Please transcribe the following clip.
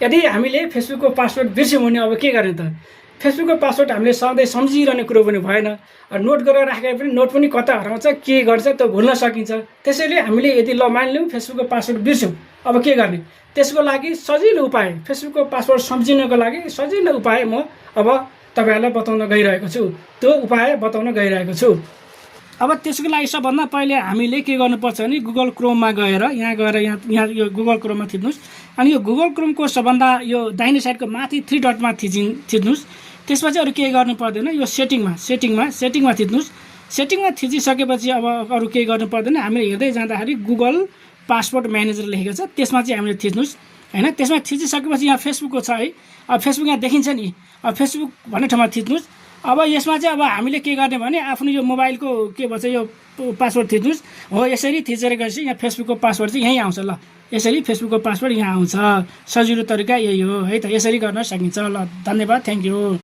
यदि हामीले फेसबुकको पासवर्ड बिर्स्यौँ भने अब के गर्ने त? फेसबुकको पासवर्ड हामीले सधैँ सम्झिरहने कुरो पनि भएन। नोट गरेर राखेर पनि नोट पनि कता हराउँछ, के गर्छ त्यो भुल्न सकिन्छ। त्यसैले हामीले यदि ल मानिलिउँ फेसबुकको पासवर्ड बिर्स्यौँ, अब के गर्ने? त्यसको लागि सजिलो उपाय, फेसबुकको पासवर्ड सम्झिनको लागि सजिलो उपाय म अब तपाईँहरूलाई बताउन गइरहेको छु। त्यो उपाय बताउन गइरहेको छु। अब त्यसको लागि सबभन्दा पहिले हामीले के गर्नुपर्छ भने गुगल क्रोममा गएर यहाँ यो गुगल क्रोममा थिच्नुहोस्। अनि यो गुगल क्रोमको सबभन्दा यो दाहिने साइडको माथि 3 डटमा थिच्नुहोस्। त्यसपछि अरू केही गर्नु पर्दैन। यो सेटिङमा थिच्नुहोस्। सेटिङमा थिचिसकेपछि अब अरू केही गर्नु पर्दैन। हामीले हेर्दै जाँदाखेरि गुगल पासवर्ड म्यानेजर लेखेको छ, त्यसमा चाहिँ हामीले थिच्नुहोस् हैन। त्यसमा थिचिसकेपछि यहाँ फेसबुकको छ है। अब फेसबुक यहाँ देखिन्छ नि। अब फेसबुक भन्ने ठाउँमा थिच्नुहोस्। अब यसमा चाहिँ अब हामीले के गर्ने भने आफ्नो यो मोबाइलको के भन्छ यो पासवर्ड थिच्नुहोस्। हो यसरी थिचेर गएपछि यहाँ फेसबुकको पासवर्ड चाहिँ यहीँ आउँछ। ल यसरी फेसबुकको पासवर्ड यहाँ आउँछ। सजिलो तरिका यही हो है त। यसरी गर्न सकिन्छ। ल धन्यवाद, थ्याङ्क यू।